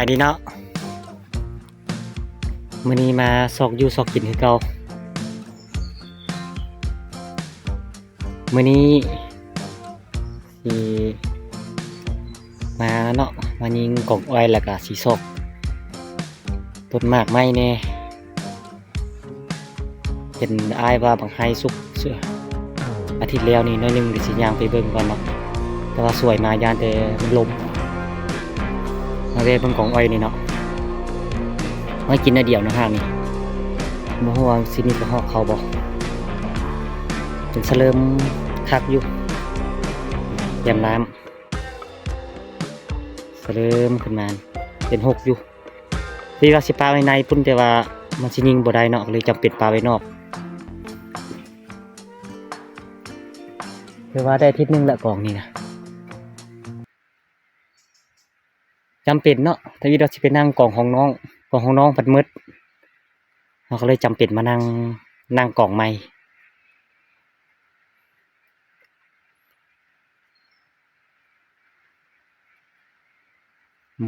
ສະບາຍດີເນາະ ມື້ນີ້ມາຊອກຢູ່ຊອກກິນຄືເກົ່າ. ມື້ນີ້ຊິມາເນາະ ມາຍິງກອງອ້ອຍ ແລ້ວກະຊິຊອກຕົ້ນໝາກໄມ້ແດ່. ເຫັນອ້າຍວ່າບັກໄຮສຸກ ອາທິດແລ້ວນີ້ໜ້ອຍໜຶ່ງ ດຽວຊິຍ່າງໄປເບິ່ງກ່ອນເນາະ ແຕ່ວ່າສວຍມາຢ້ານແຕ່ມັນລົມ. ມາແວ່ເບິ່ງກອງອ້ອຍນີ້ເນາະ ໄວ້ກິນໜ້ອຍດຽວເນາະ ທາງນີ້ ບໍ່ຮູ້ວ່າຊິມີກະຮອກເຂົ້າບໍ່. ເປັນສະເຫຼີມຄັກຢູ່ ແຍມນ້ຳ ສະເຫຼີມຂຶ້ນມາ ເປັນຫົກຢູ່. ທີ່ວ່າຊິປະໄວ້ໃນພຸ້ນ ແຕ່ວ່າມັນຊິຍິງບໍ່ໄດ້ເນາະ ກໍເລີຍຈຳເປັນປະໄວ້ນອກ. ຄືວ່າໄດ້ທິດໜຶ່ງລະກອງນີ້ນະ ຈຳເປັນເນາະ ທຳອິດວ່າຊິໄປນັ່ງກອງຂອງນ້ອງ ກອງຂອງນ້ອງພັດໝົດ ເຮົາກໍເລີຍຈຳເປັນມານັ່ງ ນັ່ງກອງໃໝ່.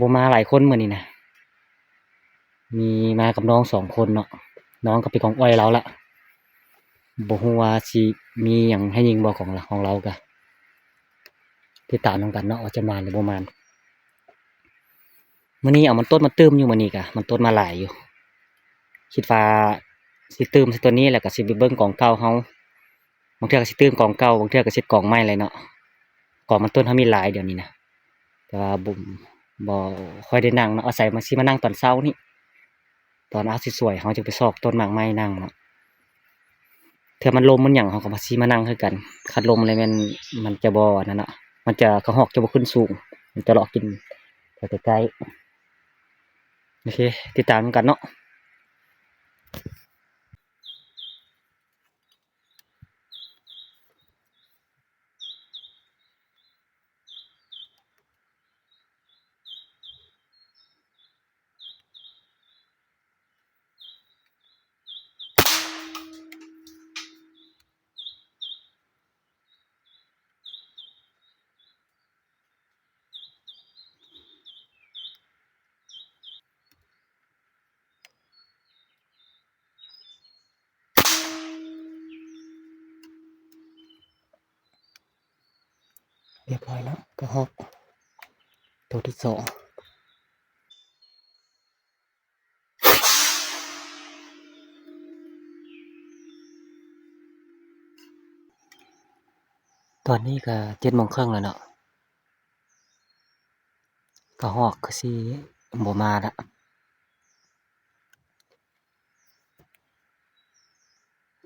ບໍ່ມາຫຼາຍຄົນມື້ນີ້ນະ ມີມາກັບນ້ອງສອງຄົນເນາະ ນ້ອງກໍໄປກອງອ້ອຍລາວລະ ບໍ່ຮູ້ວ່າຊິມີຫຍັງໃຫ້ຍິງບໍ່ ຂອງ ຂອງລາວກະ ຕິດຕາມນຳກັນເນາະ ວ່າຈະມານຫຼືບໍ່ມານ. ມື້ນີ້ເອົາມັນຕົ້ນມາຕື່ມຢູ່ ມື້ນີ້ກະມັນຕົ້ນມາຫຼາຍຢູ່ ຄິດວ່າຊິຕື່ມໃສ່ຕົວນີ້ ແລ້ວກະຊິໄປເບິ່ງກອງເກົ່າເຮົາ ບາງເທື່ອກະຊິຕື່ມກອງເກົ່າ ບາງເທື່ອກະຊິເຮັດກອງໃໝ່ແຫຼະເນາະ. ກອງມັນຕົ້ນເຮົາມີຫຼາຍດຽວນີ້ນະ ແຕ່ວ່າບໍ່ ບໍ່ຄ່ອຍໄດ້ນັ່ງເນາະ ອາໄສມາ ຊິມານັ່ງຕອນເຊົ້ານີ້ ຕອນເຮົາຊິສວຍ ເຮົາຈຶ່ງໄປຊອກຕົ້ນໝາກໄມ້ນັ່ງເນາະ. ເທື່ອມັນລົມມັນຫຍັງ ເຮົາກໍມາ ຊິມານັ່ງຄືກັນ ຄັນລົມແລ້ວແມ່ນມັນຈະບໍ່ອັນນັ້ນເນາະ ມັນຈະ ກະຮອກຈະບໍ່ຂຶ້ນສູງ ມັນຈະເລາະກິນແຖວໃກ້ໆ. ໂອເຄ ຕິດຕາມນຳກັນເນາະ. ຮຽບຮ້ອຍແລ້ວ ກະຮອກໂຕທີສອງ. ຕອນນີ້ກະເຈັດໂມງເຄິ່ງແລ້ວເນາະ ກະຮອກຄືຊິບໍ່ມາລະ.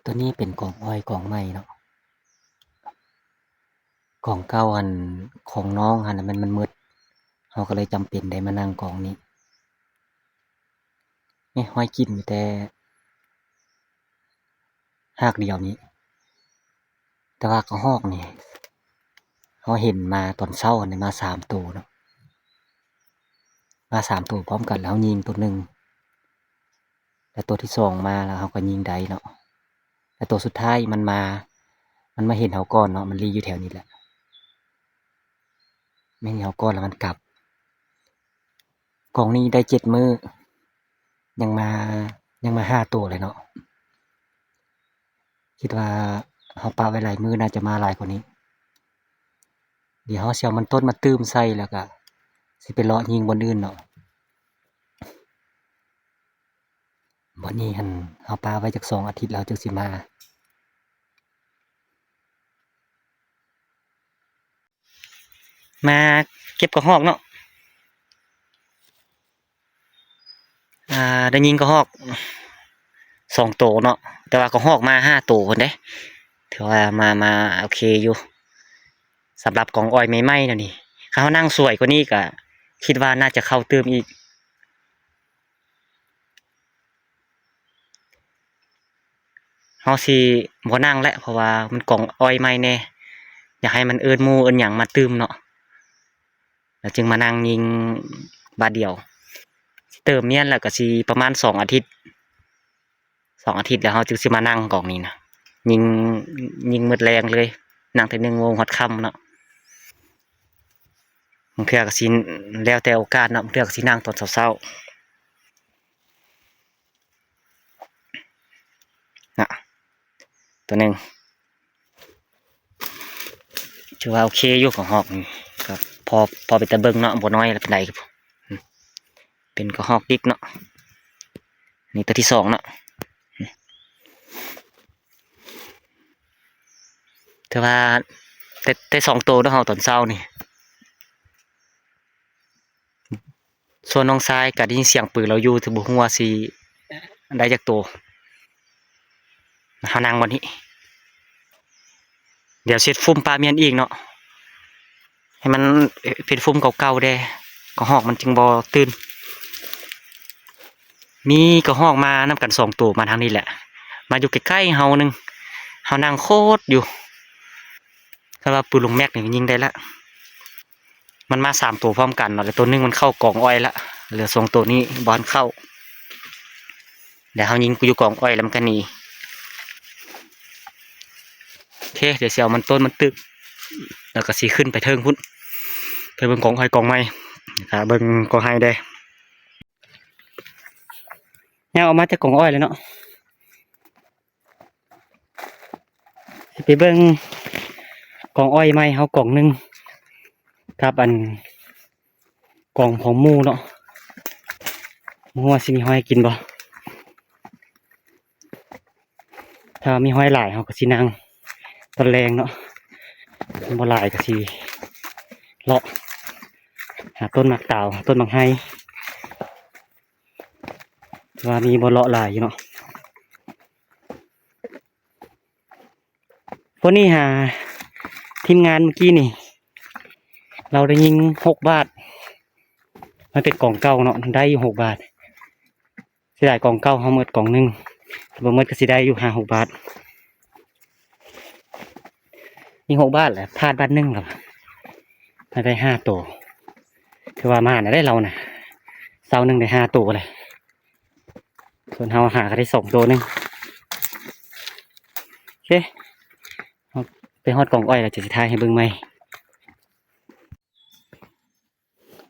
ໂຕນີ້ເປັນກອງອ້ອຍກອງໃໝ່ເນາະ ກອງເກົ່າຫັ້ນ ຂອງນ້ອງຫັ້ນນະ ມັນ ມັນໝົດ ເຮົາກໍເລີຍຈຳເປັນໄດ້ມານັ່ງກອງນີ້. ນີ້ຮອຍກິນມີແຕ່ຮາກດຽວນີ້ ແຕ່ວ່າກະຮອກນີ້ ເຮົາເຫັນມາຕອນເຊົ້ານີ້ມາສາມໂຕເນາະ ມາສາມໂຕພ້ອມກັນ ແລ້ວເຮົາຍິງໂຕໜຶ່ງ ແລ້ວໂຕທີສອງມາ ແລ້ວເຮົາກໍຍິງໄດ້ເນາະ ແລ້ວໂຕສຸດທ້າຍມັນມາ ມັນມາເຫັນເຮົາກ່ອນເນາະ ມັນລີ້ຢູ່ແຖວນີ້ແຫຼະ ມັນເຫັນເຮົາກ່ອນແລ້ວມັນກັບ. ກອງນີ້ໄດ້ເຈັດມື້ ຍັງມາ ຍັງມາຫ້າໂຕເລີຍເນາະ. ຄິດວ່າເຮົາປະໄວ້ຫຼາຍມື້ ໜ້າຈະມາຫຼາຍກວ່ານີ້. ດຽວເຮົາຊິເອົາມັນຕົ້ນມາຕື່ມໃສ່ ແລ້ວກະຊິໄປເລາະຍິງບ່ອນອື່ນເນາະ. ບ່ອນນີ້ຫັ້ນ ເຮົາປະໄວ້ຈັກສອງອາທິດແລ້ວຈຶ່ງຊິມາ. ມາເກັບກະຮອກເນາະ ອ່າ ໄດ້ຍິງກະຮອກສອງໂຕເນາະ ແຕ່ວ່າກະຮອກມາຫ້າໂຕພຸ້ນເດ້ ຖືວ່າມາ ມາໂອເຄຢູ່ ສຳລັບກອງອ້ອຍໃໝ່ໆແນວນີ້. ຄັນເຮົານັ່ງສວຍກວ່ານີ້ກະຄິດວ່າໜ້າຈະເຂົ້າຕື່ມອີກ. ເຮົາຊິບໍ່ນັ່ງແຫຼະ ເພາະວ່າມັນກອງອ້ອຍໃໝ່ແດ່ ຢາກໃຫ້ມັນເອີ້ນໝູ່ເອີ້ນຫຍັງມາຕື່ມເນາະ ແລ້ວຈຶ່ງມານັ່ງຍິງບາດດຽວ. ຊິເຕີມມ້ຽນແລ້ວກະຊິປະມານສອງອາທິດ ສອງອາທິດແລ້ວເຮົາຈຶ່ງຊິມານັ່ງກອງນີ້ນະ ຍິງ ຍິງໝົດແລງເລີຍ ນັ່ງແຕ່ໜຶ່ງໂມງຮອດຄ່ຳເນາະ. ບາງເທື່ອກໍຊິແລ້ວແຕ່ໂອກາດເນາະ, ບາງເທື່ອກໍຊິນັ່ງຕອນເຊົ້າໆ ນະ ຕົວໜຶ່ງ. ຖືວ່າໂອເຄຢູ່ ກະຮອກນີ້ ກໍພໍ ພໍເປັນຕາເບິ່ງເນາະ, ບໍ່ນ້ອຍປານໃດ. ເປັນກະຮອກດິກເນາະ, ນີ້ຕົວທີສອງເນາະ. ຖືວ່າໄດ້ ໄດ້ສອງໂຕເນາະເຮົາຕອນເຊົ້ານີ້. ສ່ວນນ້ອງຊາຍກໍໄດ້ຍິນສຽງປືນລາວຢູ່ ແຕ່ບໍ່ຮູ້ວ່າຊິໄດ້ຈັກໂຕ. ເຮົານັ່ງບ່ອນນີ້ ດຽວຊິເຮັດຟຸມປະມ້ຽນອີກເນາະ, ໃຫ້ມັນເປັນຟຸມເກົ່າໆແດ່ ກະຮອກມັນຈຶ່ງບໍ່ຕື່ນ. ມີກະຮອກມານຳກັນສອງໂຕ ມາທາງນີ້ແຫຼະ, ມາຢູ່ໃກ້ໆເຮົາໜຶ່ງ, ເຮົານັ່ງໂຄດຢູ່. ຄັນວ່າປືນລູກແມັກນີ້ມັນຍິງໄດ້ລະ. ມັນມາສາມໂຕພ້ອມກັນເນາະ, ແລ້ວໂຕໜຶ່ງມັນເຂົ້າກອງອ້ອຍລະ, ເຫຼືອສອງໂຕນີ້ບໍ່ທັນເຂົ້າ. ແລ້ວເຮົາຍິງຢູ່ກອງອ້ອຍແລ້ວມັນກໍໜີ. ໂອເຄ ດຽວຊິເອົາມັນຕົ້ນມັນຕຶກ ແລ້ວກໍຊິຂຶ້ນໄປເທິງພຸ້ນ ໄປເບິ່ງກອງອ້ອຍກອງໃໝ່ ແລ້ວກໍເບິ່ງກອງໄຮ່ແດ່. ຍ່າງອອກມາຈາກກອງອ້ອຍແລ້ວເນາະ. ຊິໄປເບິ່ງກອງອ້ອຍໃໝ່ເຮົາກອງໜຶ່ງ ກັບອັນກອງຂອງໝູ່ເນາະ, ບໍ່ຮູ້ວ່າຊິມີຫອຍກິນບໍ່. ຖ້າມີຫອຍຫຼາຍເຮົາກໍຊິນັ່ງຕອນແລງເນາະ, ບໍ່ຫຼາຍກໍຊິເລາະຫາຕົ້ນໝາກຕາວ ຕົ້ນໝາກໄຮ. ແຕ່ວ່າມີບ່ອນເລາະຫຼາຍຢູ່ເນາະ. ພວກນີ້ຫາ ທີມງານເມື່ອກີ້ນີ້ ລາວໄດ້ຍິງຫົກບາດ, ມັນເປັນກອງເກົ່າເນາະ, ໄດ້ຢູ່ຫົກບາດ. ເສຍດາຍກອງເກົ່າເຮົາໝົດກອງໜຶ່ງ, ບໍ່ໝົດກໍຊິໄດ້ຢູ່ຫ້າຫົກບາດ. ຍິງຫົກບາດແຫຼະ, ພາດບາດໜຶ່ງລະ, ລາວໄດ້ຫ້າໂຕ. ຖືວ່າໝານແລ້ວເດ້ລາວນະ, ເຊົ້າໜຶ່ງໄດ້ຫ້າໂຕເລີຍ. ສ່ວນເຮົາຫາກໍໄດ້ສອງໂຕໜຶ່ງ. ໂອເຄ ເຮົາໄປຮອດກອງອ້ອຍແລ້ວ ຈະຊິຖ່າຍໃຫ້ເບິ່ງໃໝ່.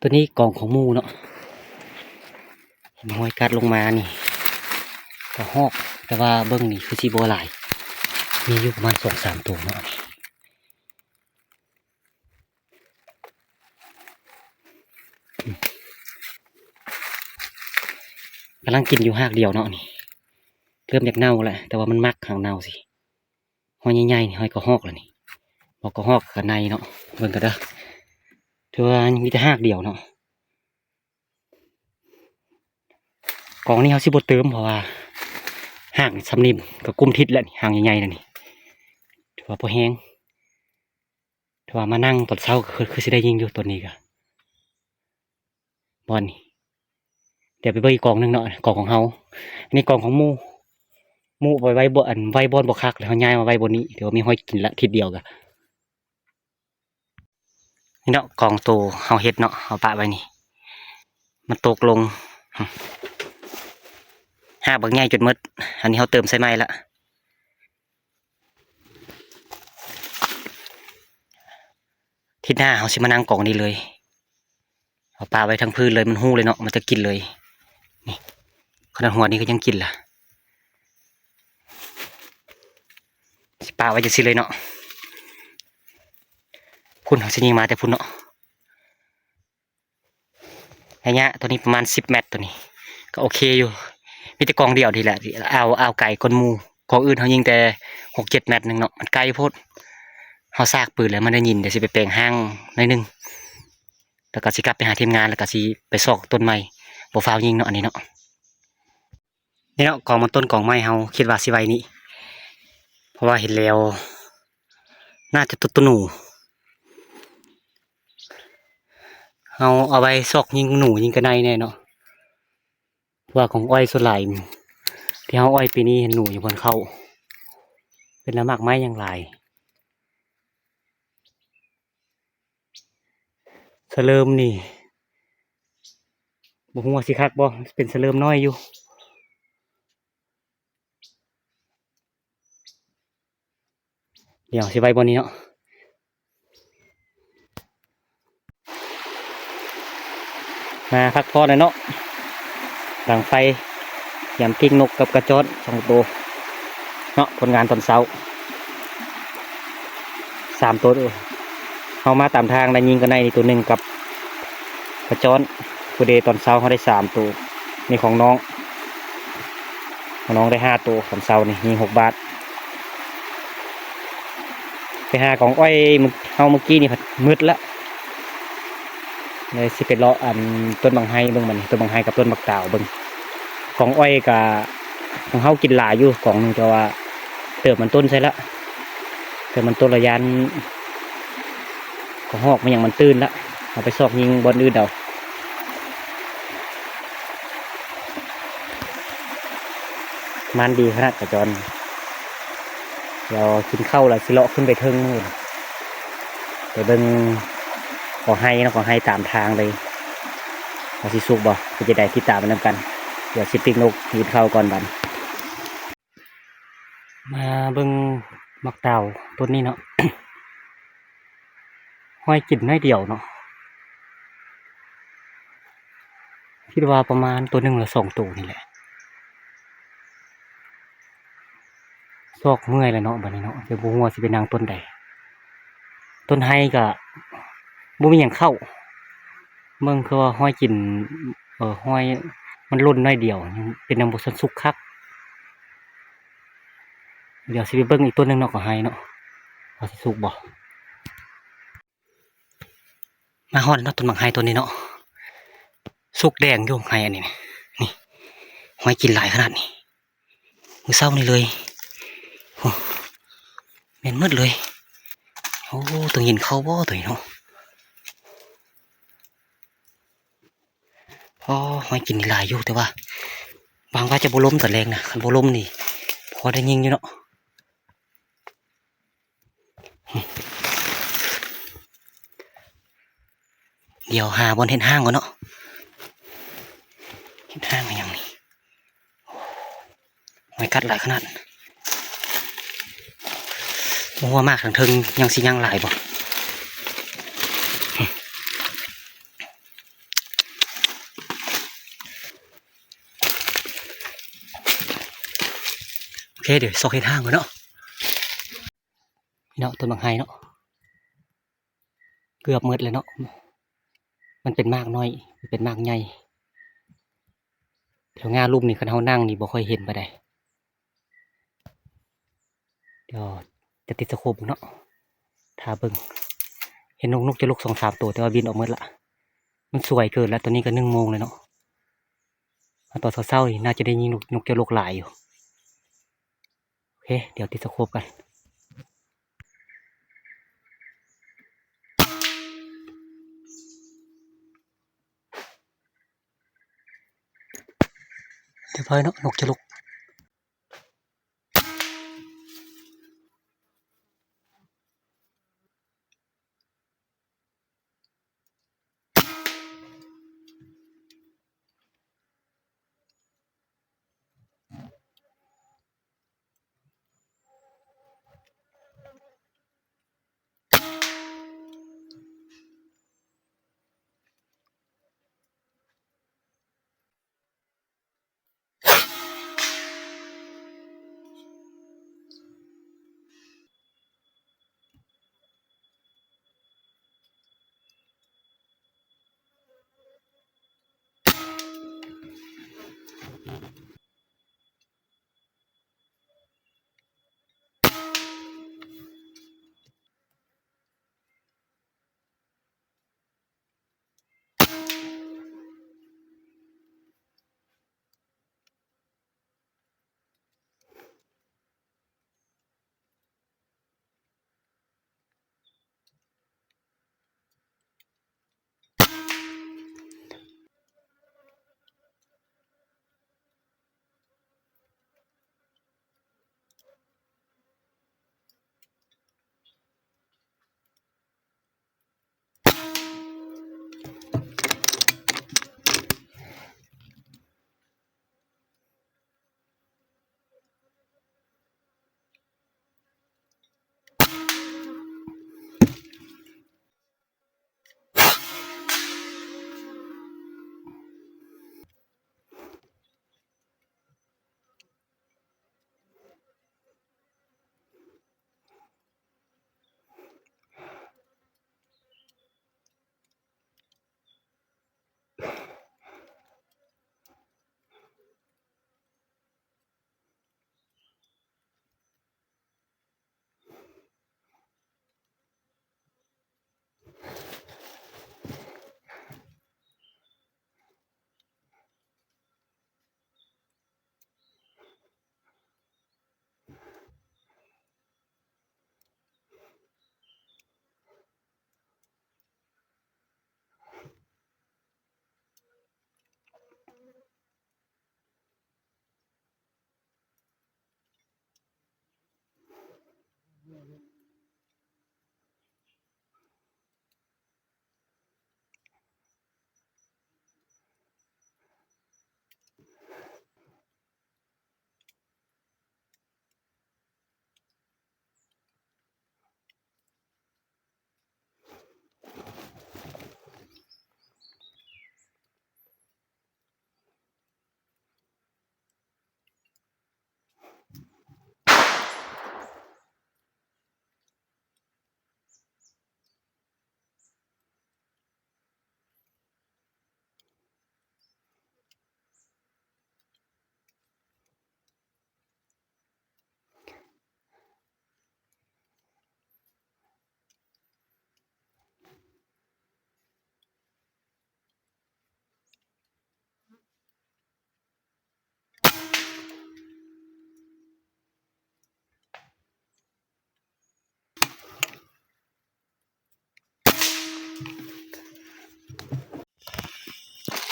ຕົວນີ້ກອງຂອງໝູ່ເນາະ, ເຫັນຮອຍກັດລົງມານີ້ ກະຮອກ, ແຕ່ວ່າເບິ່ງນີ້ຄືຊິບໍ່ຫຼາຍ, ມີຢູ່ປະມານສອງສາມໂຕເນາະ. ກຳລັງກິນຢູ່ຮາກດຽວເນາະນີ້, ເລີ່ມຢາກເນົ່າແລ້ວ, ແຕ່ວ່າມັນມັກຫາກເນົ່າຊີ້. ຮອຍໃຫຍ່ໆນີ້ ຮອຍກະຮອກລະນີ້, ບໍ່ກະຮອກກະໄນເນາະ. ເບິ່ງກັນເດີ, ຖືວ່າມີແຕ່ຮາກດຽວເນາະ. ກອງນີ້ເຮົາຊິບໍ່ເຕີມ ເພາະວ່າຮາກສ່ຳນີ້ກໍກຸ້ມທິດແລ້ວນີ້, ຮາກໃຫຍ່ໆແລ້ວນີ້, ຖືວ່າພໍແຮງ. ຖ້າວ່າມານັ່ງຕອນເຊົ້າກໍຄື ຄືຊິໄດ້ຍິງຢູ່ຕອນນີ້ກະ ບ່ອນນີ້. ດຽວໄປເບິ່ງອີກກອງໜຶ່ງເນາະ, ກອງຂອງເຮົາ. ອັນນີ້ກອງຂອງໝູ່, ໝູ່ໄວ້ ໄວ້ບ່ອນ ອັນ ໄວ້ບ່ອນບໍ່ຄັກ ແລ້ວເຮົາຍ້າຍມາໄວ້ບ່ອນນີ້. ຖືວ່າມີຮອຍກິນລະທິດດຽວກະ ນີ້ເນາະ, ກອງໂຕເຮົາເຮັດເນາະ, ເຮົາປະໄວ້ນີ້ ມັນຕົກລົງ ຮາກບັກໃຫຍ່ຈົນໝົດ. ອັນນີ້ເຮົາເຕີມໃສ່ໃໝ່ລະ. ທິດໜ້າເຮົາຊິມານັ່ງກອງນີ້ເລີຍ, ເອົາປະໄວ້ທັງພື້ນເລີຍ, ມັນຮູ້ເລີຍເນາະ, ມັນຈະກິນເລີຍ. ນີ້ ຂະໜາດຫົວນີ້ກໍຍັງກິນລະ. ຊິປະໄວ້ຈັ່ງຊີ້ເລີຍເນາະ, ພຸ້ນ ເຮົາຊິຍິງມາແຕ່ພຸ້ນເນາະ. ໄລຍະຕົວນີ້ປະມານສິບແມັດ, ຕົວນີ້ກໍໂອເຄຢູ່. ມີແຕ່ກອງດຽວນີ້ແຫຼະ ທີ່ເອົາ ເອົາໄກກວ່າໝູ່, ກອງອື່ນເຮົາຍິງແຕ່ຫົກເຈັດແມັດໜຶ່ງເນາະ, ມັນໄກໂພດ. ເຮົາຊາກປືນແລ້ວມັນໄດ້ຍິນ, ດຽວຊິໄປແປງຮ່າງໜ້ອຍໜຶ່ງ ແລ້ວກໍຊິກັບໄປຫາທີມງານ, ແລ້ວກໍຊິໄປຊອກຕົ້ນໃໝ່, ບໍ່ຟ້າວຍິງເນາະ ອັນນີ້ເນາະ. ນີ້ເນາະ ກອງມັນຕົ້ນກອງໄມ້ເຮົາຄິດວ່າຊິໄວ້ນີ້ ເພາະວ່າເຫັນແລ້ວໜ້າຈະຕົວໜູ ເຮົາເອົາໄວ້ຊອກຍິງໜູຍິງກະໄນແດ່ເນາະ. ເພາະວ່າຂອງອ້ອຍສ່ວນຫຼາຍທີ່ເຮົາອ້ອຍປີນີ້ເຫັນໜູຍັງບໍ່ທັນເຂົ້າ ເປັນລະໝາກໄມ້ຍັງຫຼາຍ. ສະເຫຼີມນີ້ ບໍ່ຮູ້ວ່າຊິຄັກບໍ່ ເປັນສະເຫຼີມນ້ອຍຢູ່. ດຽວຊິໄວ້ບ່ອນນີ້ເນາະ. ມາພັກຜ່ອນແລ້ວເນາະ ດັງໄຟ ຍາມປີ້ງນົກກັບກະຈອນສອງໂຕເນາະ. ຜົນງານຕອນເຊົ້າສາມໂຕ. ເຮົາມາຕາມທາງ ໄດ້ຍິງກັນໄດ້ນີ້ໂຕໜຶ່ງກັບກະຈອນ. ຜູ້ເດ ຕອນເຊົ້າເຮົາໄດ້ສາມໂຕ ນີ້ຂອງນ້ອງ ຂອງນ້ອງໄດ້ຫ້າໂຕ ຕອນເຊົ້ານີ້ຍິງຫົກບາດ. ໄປຫາກອງອ້ອຍເຮົາມື້ກີ້ນີ້ພັດມືດລະ ເລີຍຊິໄປເລາະອັນຕົ້ນບັກໄຮເບິ່ງບັດນີ້ ຕົ້ນບັກໄຮກັບຕົ້ນບັກຕາວເບິ່ງ. ກອງອ້ອຍກະຂອງເຮົາກິນຫຼາຍຢູ່ກອງໜຶ່ງ ແຕ່ວ່າເຕີມມັນຕົ້ນໃສ່ລະ ເຕີມມັນຕົ້ນລະ ຢ້ານກະຮອກມັນຫຍັງມັນຕື່ນລະ ເຮົາໄປຊອກຍິງບ່ອນອື່ນເອົາ. ມັນດີຂະໜາດກະຈອນ. ດຽວກິນເຂົ້າແລ້ວຊິເລາະຂຶ້ນໄປເທິງພຸ້ນ ໄປເບິ່ງກອໄຮເນາະ ກອໄຮຕາມທາງເລີຍ ວ່າຊິສຸກບໍ່ ເປັນຈັ່ງໃດ ຕິດຕາມໄປນຳກັນ. ດຽວຊິປີ້ງນົກກິນເຂົ້າກ່ອນບັດ. ມາເບິ່ງໝາກຕາວຕົ້ນນີ້ເນາະ ຮອຍກິນໜ້ອຍດຽວເນາະ ຄິດວ່າປະມານໂຕໜຶ່ງ ຫຼື ສອງໂຕນີ້ແຫຼະ. ຊອກເມື່ອຍແລ້ວເນາະ ບັດນີ້ເນາະ ແຕ່ບໍ່ຮູ້ວ່າຊິໄປນັ່ງຕົ້ນໃດ. ຕົ້ນໄຮກະບໍ່ມີຫຍັງເຂົ້າ ເບິ່ງຄືວ່າຮອຍກິນ ເອີ ຮອຍມັນຫຼົ່ນໜ້ອຍດຽວ ຍັງເປັນຫຍັງບໍ່ທັນສຸກຄັກ. ດຽວຊິໄປເບິ່ງອີກຕົ້ນໜຶ່ງເນາະ ກອໄຮເນາະ ວ່າຊິສຸກບໍ່. ມາຮອດແລ້ວເນາະ ຕົ້ນໝາກໄຮຕົ້ນນີ້ເນາະ ສຸກແດງຢູ່ໝາກໄຮອັນນີ້ ນີ້ ຮອຍກິນຫຼາຍຂະໜາດນີ້ ມື້ເຊົ້ານີ້ເລີຍ. ໂອ້ ແມ່ນໝົດເລີຍ. ໂອ້ ໂຕນີ້ເຫັນເຂົ້າບໍ່ໂຕນີ້ເນາະ. ອໍ ຮອຍກິນນີ້ຫຼາຍຢູ່ ແຕ່ວ່າຫວັງວ່າຈະບໍ່ລົ້ມຕອນແລງນະ ຄັນບໍ່ລົ້ມນີ້ພໍໄດ້ຍິງຢູ່ເນາະ. ດຽວຫາບ່ອນເຮັດຮ້າງກ່ອນເນາະ ເຮັດຮ້າງອີຫຍັງນີ້. ຫອຍກັດຫຼາຍຂະໜາດ ບໍ່ຮູ້ວ່າໝາກທາງເທິງຍັງຊິຍັງຫຼາຍບໍ່. ໂອເຄ ດຽວຊອກເຮັດຮ້າງກ່ອນເນາະ. ເນາະ ຕົ້ນໝາກໄຮເນາະ ເກືອບໝົດແລ້ວເນາະ ມັນເປັນໝາກນ້ອຍ ມັນເປັນໝາກໃຫຍ່. ແຖວຫຍ້າລຸ່ມນີ້ ຄັນເຮົານັ່ງນີ້ບໍ່ຄ່ອຍເຫັນປານໃດ. ດຽວຈະຕິດສະໂຄບເນາະ ຖ້າເບິ່ງ ເຫັນນົກ ນົກຈະລຸກສອງສາມໂຕ ແຕ່ວ່າບິນອອກໝົດລະ ມັນສວຍເກີນລະ. ຕອນນີ້ກະໜຶ່ງໂມງແລ້ວເນາະ ຕອນເຊົ້າໆນີ້ໜ້າຈະໄດ້ຍິງນົກ ນົກຈະລຸກຫຼາຍຢູ່. ໂອເຄ ດຽວຕິດສະໂຄບກັນ. ຮຽບຮ້ອຍເນາະ ນົກຈະລຸກ.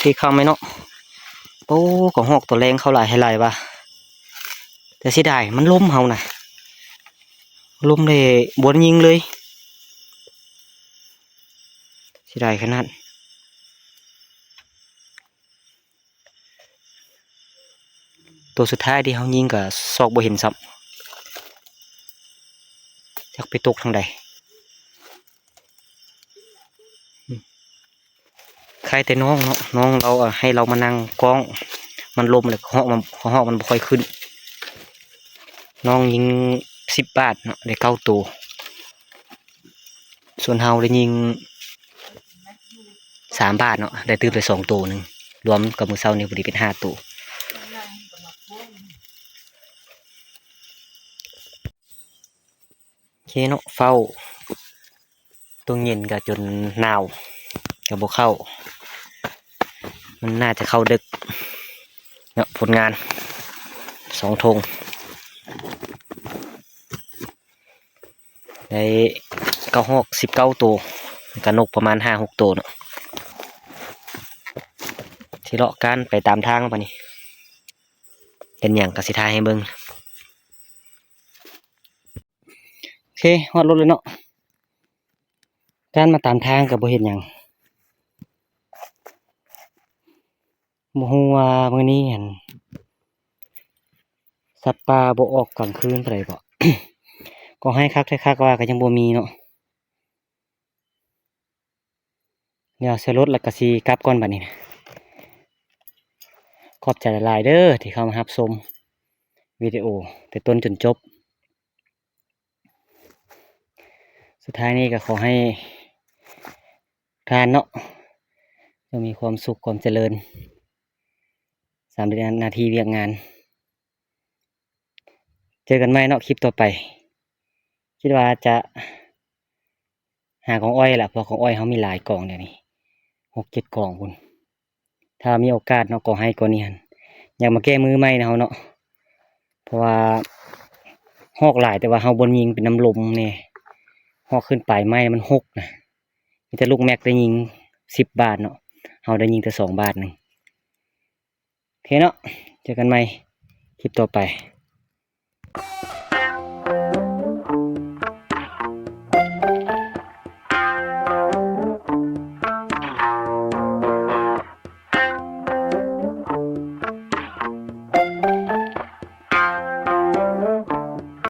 ອີກຄຳໄໝເນາະ. ໂອ້ ກະຮອກຕອນແລງເຂົ້າຫຼາຍໃຫ້ຫຼາຍວ່າ ແຕ່ເສຍດາຍມັນລົມເຮົານະ ລົມເລີຍບໍ່ໄດ້ຍິງເລີຍ ເສຍດາຍຂະໜາດ. ໂຕສຸດທ້າຍທີ່ເຮົາຍິງກະຊອກບໍ່ເຫັນຊ້ຳ ຈັກໄປຕົກທາງໃດ. ອືມ ໄຄແຕ່ນ້ອງເນາະ ນ້ອງລາວ ເອີ ໃຫ້ລາວມານັ່ງກ້ອງ ມັນລົມແລ້ວກະຮອກມັນ ກະຮອກມັນບໍ່ຄ່ອຍຂຶ້ນ. ນ້ອງຍິງສິບບາດເນາະ ໄດ້ເກົ້າໂຕ. ສ່ວນເຮົາໄດ້ຍິງສາມບາດເນາະ ໄດ້ຕື່ມໄປສອງໂຕໜຶ່ງ ລວມກັບມື້ເຊົ້ານີ້ພໍດີເປັນຫ້າໂຕ. ໂອເຄເນາະ ເຝົ້າ ຕົວເຢັນກະຈົນໜາວ ກະບໍ່ເຂົ້າ ມັນໜ້າຈະເຂົ້າດຶກເນາະ. ຜົນງານສອງຖົງ ໄດ້ເຂົ້າຮອກສິບເກົ້າໂຕ ກະນົກປະມານຫ້າຫົກໂຕເນາະ. ຊິເລາະການໄປຕາມທາງບາດນີ້ ເຫັນຫຍັງກະຊິຖ່າຍໃຫ້ເບິ່ງ. ໂອເຄ ຮອດລົດແລ້ວເນາະ. ການມາຕາມທາງກະບໍ່ເຫັນຫຍັງ ບໍ່ຮູ້ວ່າມື້ນີ້ຫັ້ນ ສັດປ່າບໍ່ອອກກາງຄືນປານໃດເບາະ. ກອງໄຮຄັກແທ້ຄັກວ່າກະຍັງບໍ່ມີເນາະ. ດຽວໃສ່ລົດແລ້ວກະຊິກັບກ່ອນບາດນີ້. ຂອບໃຈຫຼາຍໆເດີທີ່ເຂົ້າມາຮັບຊົມວິດີໂອແຕ່ຕົ້ນຈົນຈົບ. ສຸດທ້າຍນີ້ກະຂໍໃຫ້ທ່ານເນາະ ຈົ່ງມີຄວາມສຸກຄວາມຈະເລີນ ສຳເລັດໜ້າທີ່ວຽກງານ. ເຈີກັນໃໝ່ເນາະ ຄລິບຕໍ່ໄປ. ຄິດວ່າຈະຫາກອງອ້ອຍລະ ເພາະກອງອ້ອຍເຮົາມີຫຼາຍກອງດຽວນີ້ ຫົກເຈັດກອງພຸ້ນ. ຖ້າມີໂອກາດເນາະ ກອງໄຮກອງນີ້ຫັ້ນ ຢາກມາແກ້ມືໃໝ່ນະເຮົາເນາະ ເພາະວ່າຮອກຫຼາຍ ແຕ່ວ່າເຮົາບໍ່ຍິງ ເປັນນຳລົມແດ່ ຮອກຂຶ້ນປາຍໄມ້ມັນຫົກນະ. ມີແຕ່ລູກແມັກໄດ້ຍິງສິບບາດເນາະ ເຮົາໄດ້ຍິງແຕ່ສອງບາດໜຶ່ງ. ໂອເຄເນາະ ເຈີກັນໃໝ່ຄລິບຕໍ່ໄປ.